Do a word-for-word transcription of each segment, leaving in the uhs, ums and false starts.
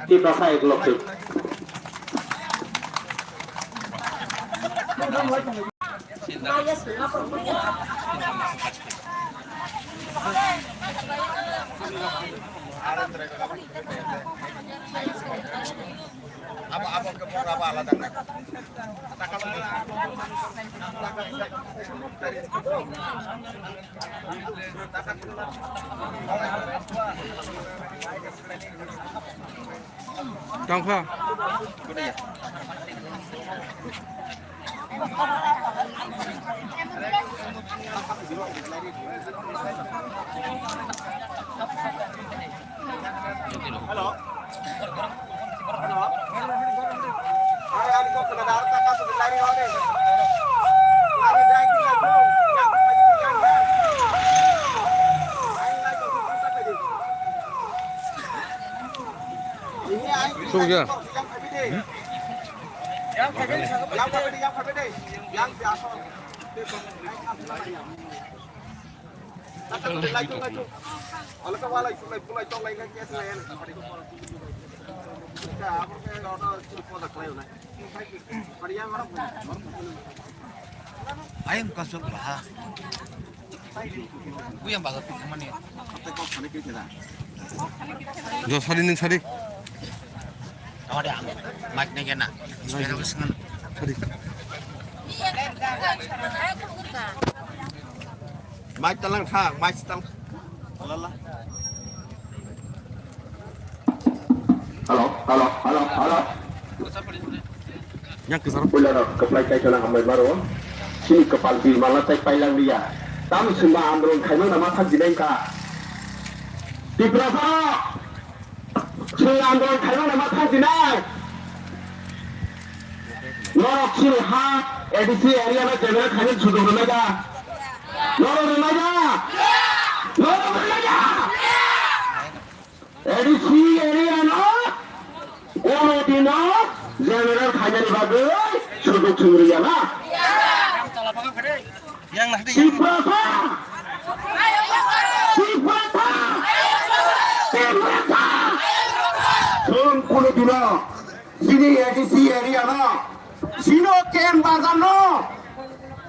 Tiprasa ek lok. Abo, abo ke bor abo alada. Tangkha. Hello. Hello. Sungja. Ayam kasuk lah. Buyang bagar tu mana? Jo sari ning sari. Tawade ang mic ni kena. Speaker bwskango. Sari. Mic talang kha, mic talang. Lala. Hello, hello, hello, hello. Yang kesar. Puila rok kwplai kaitona hambai maro. Chini kwpal birmala tai pailang liya. Tam sima andron khaimang nama thang jinai ka. Tiprasa. Chwng andolon khaimani ma thang sinai. Norok chini ha A D C area no general khaimani sujuk rwnai da? Norok rwnai da? Norok rwnai da? A D C area no kono dino general khaimani bagwi sujuk chwng rwya na? Tiprasa! Tiprasa! Tiprasa! Chwng kunu dino chini A D C area no, chino Ken Bazar no,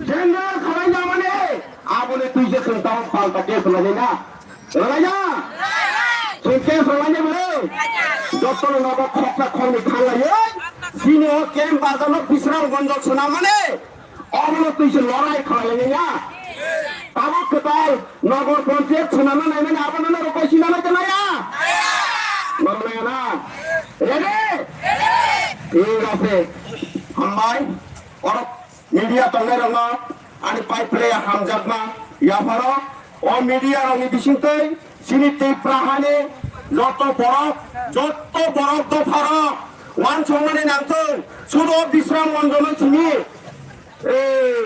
general khalai na mane, aboni twi je chwng tamo palta case rwlai na. Rwlai na? Chwng case rwlai na bwle? Jotono nogo khoksa khokni khanglaiwi, chini o Ken Bazar no Bisramganj swnam mane, Obono twi se lorai khlai ya. Tabuk kwtal Nogor Panchayat swnamna naimani abono norok bai sinamai ta naya? Norok naya na? Ready? Thik ase. Hambai. Orok media tongnai rokno ani pai phle hamjakma yapharo. O media rokni bisingtwi chini Tipra hani joto borok, joto borok dopharok wansokmani nangthung. Sudo Bisramganj no simi Eh,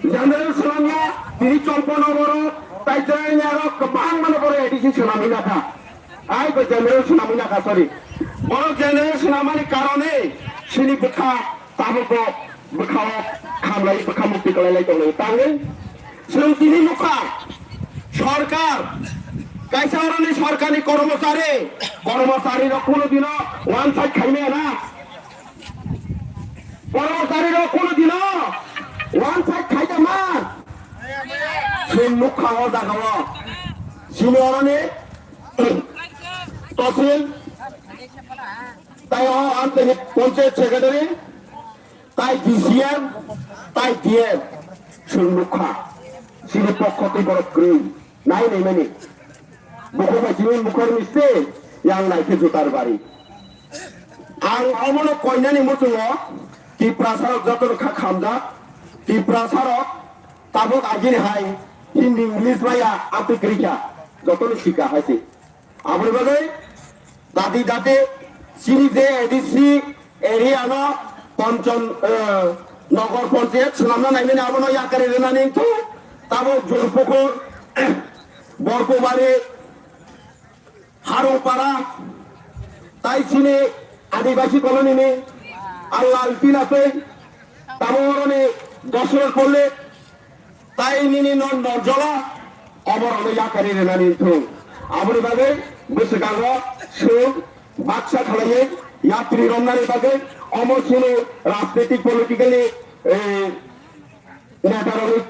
general swnamya, tini Cholpana borok, tai jaya rok kwbang mano borok A D C swnamwi nakha. Ai bo general swnamwi nakha, sorry. Borok general swnamani karone chini bwkha tabukbo bwkhao khamlai, bwkha mukti kwlailai tonglai. Tangwi chwng tini nukha sorkar, kaisa oroni sorkarni kormochari, kormochari rok kunu dino one side khaimaya na. Kormochari rok kunu dino one side khaijama. Chwng nukha o jaga o. Chini oroni tosil tai o amtini panchayat secretary tai D C M tai D M chwng nukha. Chini pokho tei borok kwrwi. Nai nai mani. Bukhuk bai chini mukhor misti, yang nai khe jutar bari. Ang omono koinani muchungo Tiprasa rok joto kha khamjak. Tiprasa rok tabuk agini hai Hindi English maya atwi kwrwi kha. Joto ni sika hai se. Aboni bagwi Dati dati chini je A D C area no Panchon, eh, Nogor Panchayat swnamna naimani abono yakari rwnani wngkha. Tabo Jurpukur, Borpubari, Harungpara, tai chini Adibasi colony ni Allal Pinatwi, tabo oroni Dosrot Polli, Tai nini non nonjolo oborokno yakari rwnani wngthung. Aboni bagwi bwswkango chwng baksa khalaiwi yapri romnani bagwi omo chini rajnitik politically, eh, netarokni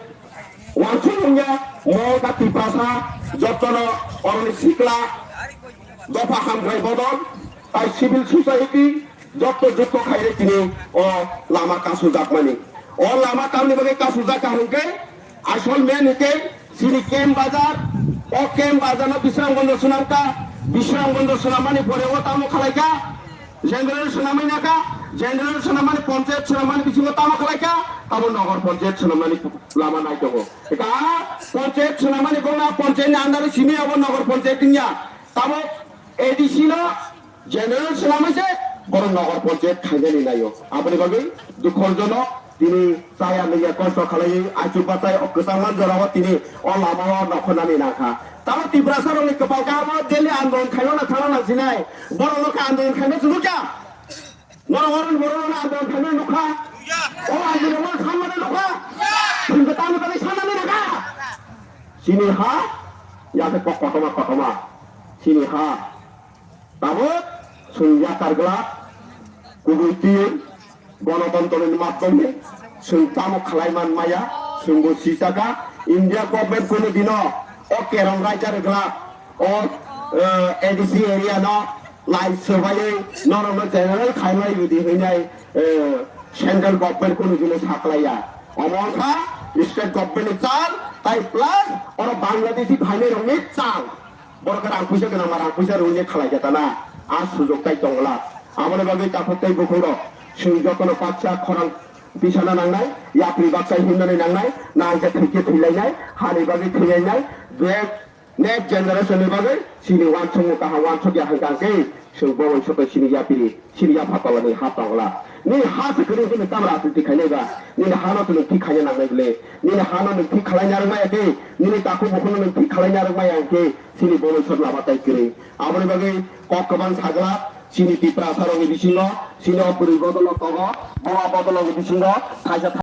wansuk wngya, mo da Tiprasa jottono oroni sikla dopha hamkrai bodol tai civil society jotto jukto khaire tini o lama kasujakmani. O lama tamni bagwi kasujak ka hwnkhe asol main hwnkhe chini Kem Bazar, o Kem Bazar no Bisramganj swnamkha, Bisramganj swnamani pore o tamo khalaikha, General swnamwi nakha, general swnamani ponchayat swnamani bisingo tamo khalaikha, tamo nogor ponchayat swnamani lama nai tongo. Eka ponchayat swnamani gona ponchayat ni under o simi abo nogor ponchayat wngya. Tamo A D C no general swnamwi se borok nogor ponchayat khainani naio. Aboni bagwi dukhorjonok. Tini chaya nungya kosto khalaiwi achuk bachai o kwchangma jorao tini o lamao nokhornani nangkha. Tamo Tiprasa rokni kwpal kahamo Delhi andolon khainokna thangna nangsinai. Borok no khe andolon khaina se nukya. Norok oro borok no andolon khaina nukha. O andolon no sanmani nukha. Thwngkhe tamni bagwi sanmani nukha. Chini ha, yakhe kok kotorma kotorma. Chini ha. Tabuk chwng yakar glak, kubui twi, gonotontro ni madhyome chwng tamo khlai man maya, chwngbo sisaka, India government kunu dino o kerong raida rwglak, o, eh, A D C area no lai swbaiwi norokno general khailai rwdi hwnwi, eh, central government kunu dino saklaiya. Omo wngkha state government ni chal, tai plus oro Bangladeshi phainai rokni chal. Borok rang puisa gwnang ma rang puisa rwngwi khalai khe tana. A sujok tai tongla. Aboni bagwi takhuk tei bukhuk rok chwng jotono baksa khorang tisana nangnai, yapri baksa himnani nangnai, nang khe thwi khe thwilainai, hani bagwi thwilainai, be next generation ni bagwi chini wansukmung kaham wansuk ya hwnkha khe chwng bo wansuk bai chini yapri. Sini ya phatala ni ha tongla. Nini ha se kwrwi hwnwi tamo rajniti khainai ba? Nini ha no twnwi thik khaina nangnai bwle? Nini ha no nwng thik khalai narwk maya khe, nini takhuk bukhuk no nwng thik khalai narwk maya hwnkhe, sini bo wansuk lama tai kwrwi. Aboni bagwi kok kwbang sagla, sini Tiprasa rokni bisingo, sini o bwrwi bodol o tongo, bowa bodol o bisingo, kaisa